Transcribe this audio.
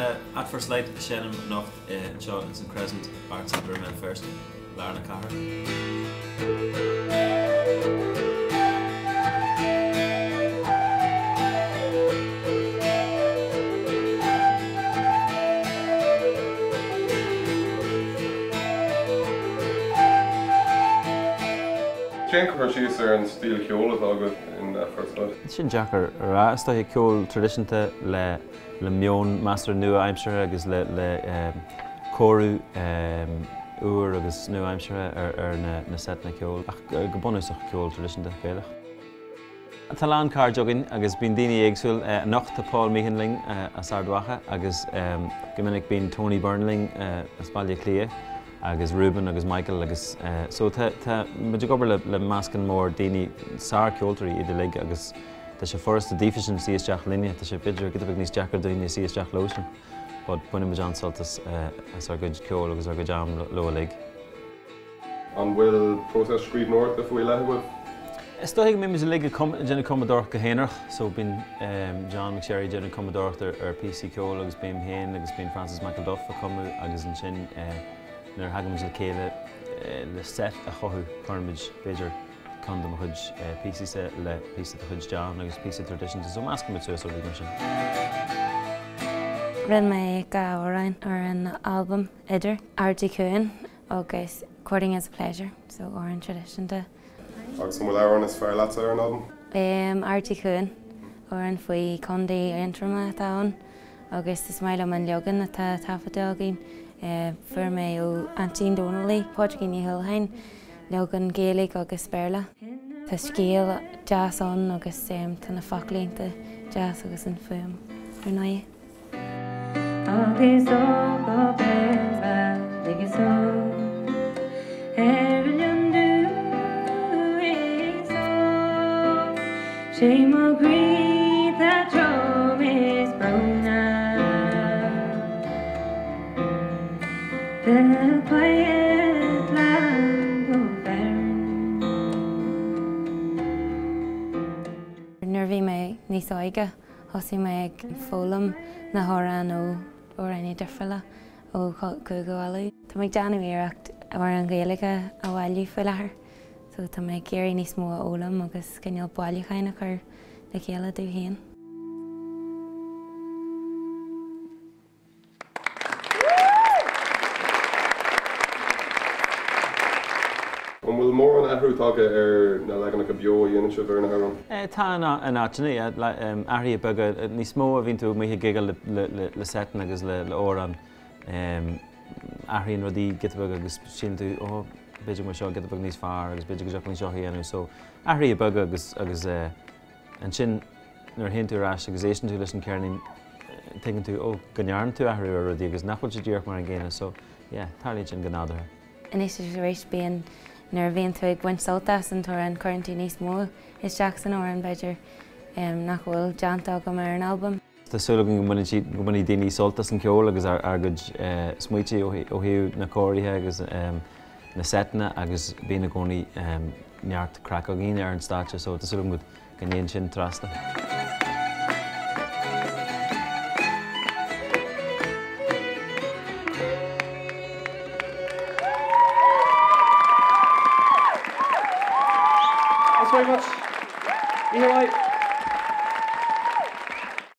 Tá At First Light ag seinm anocht anseo ins an Crescent Arts Centre i mBéal Feirste, lár na cathrach. Déan cur síos ar an stíl cheoil atá agat in At First Light. Sin deacair a rá. Is dóiche ceol traidisiúnta le le meon measartha nua-aimseartha agus le le cóiriú úr agus nua-aimseartha ar ar na na seiteanna ceoil ach go bunúsach ceol traidisiúnta Gaelach. Tá a lán cairde againn agus bíonn daoine éagsúil. Anocht tá Paul Meehan linn as Ard Mhacha agus go minic bíonn Tony Byrne linn as Baile Átha Cliath agus Reuben agus Michael agus so tá tá muid ag obair le le meascán mór daoine, sár-cheoltóirí iad uilig agus tá sé furasta daofa sin suí isteach linne, tá sé b'fhéidir giota beag níos deacra dúinne suí isteach leo sin but baineann muid an-sult as as ár gcuid ceoil agus ár gcuid am leo uilig. An bhfuil próiseas scríbhneoireachta faoi leith agaibh? Is dóiche go mbímid uilig ag déanamh cumadóireacht go haonarach so bíonn John McSherry ag déanamh cumadóireacht ar phíosaí ceoil agus bím féin agus bíonn Francis McElduff ag cumadh agus ansin nuair a thagaimid le chéile le set a chothú cuirimid b'fhéidir ceann de mo chuid píosaí-sa le píosa de chuid John agus píosa traidisiúnta so meascaimid suas rudaí mar sin. Rinne mé 2 amhrán ar an albam Idir, Ard Uí Chuain agus Courting is a Pleasure, so amhrán traidisiúnta. Agus an bhfuil amhrán is fearr leatsa ar an albam? Em, Ard Uí Chuain, amhrán faoi Contae Aontroma atá ann agus is maith liom an leagan atá taifeadta againn, eh, fuair mé ó aintín Dónal í, Pádraigín Ní Thuathaláin, leagan Gaeilge agus Béarla. Tá scéal deas ann agus em, tá na foclaí iontach deas agus an fuaim ar ndóigh. Agus ó go beag is ó ar an is ó sé mo chroí tá trom is brónach The quiet land of Erin. Nuair a bhí mé níos óige Thosaigh mé ag foghlaim na hamhráin ó amhránaithe difriúla ó Chúige Uladh. Tá mé ag déanamh iarracht amhráin Ghaeilge a bhailiú faoi láthair so tá mé ag iarraidh níos mó a fhoghlaim agus cineál bailiúcháin a chur le chéile domh féin. An bhfuil mórán athrú tagtha ar na leaganacha beo a dhéanann sibh ar na hamhráin? Tá in áiteanna, yeah. Athruithe beaga. Níos mó a bhíonn tú amuigh ag gigeáil le seiteanna agus le hamhráin. Athraíonn rudaí giota beag agus síleann tú, oh, b'fhéidir go mbeadh seo giota beag níos fearr agus b'fhéidir go dtiocfadh linn seo a dhéanamh. So, athruithe beaga agus agus ansin nuair a théann tú ar ais agus éisteann tú leis an cheirnín, tuigeann tú, oh, go ndearna tú athrú ar rudaí agus nach bhfuil sé díreach mar an gcéanna. So, yeah, tarlaíonn sin go nádúrtha. Anois is arís bíonn, nuair a bhíonn tú ag baint sult as an t-amhrán cuireann tú níos mó isteach san amhrán b'fhéidir nach bhfuil déanta agam ar an albam. Tá súil againn go mbaineann siad, go mbainfidh daoine sult as an cheol agus ár ár gcuid smaointe ó thaobh na cóirithe agus na seiteanna agus bíonn i gcónaí neart craic againn ar an stáitse so tá súil agam go ndéanann sin trasna.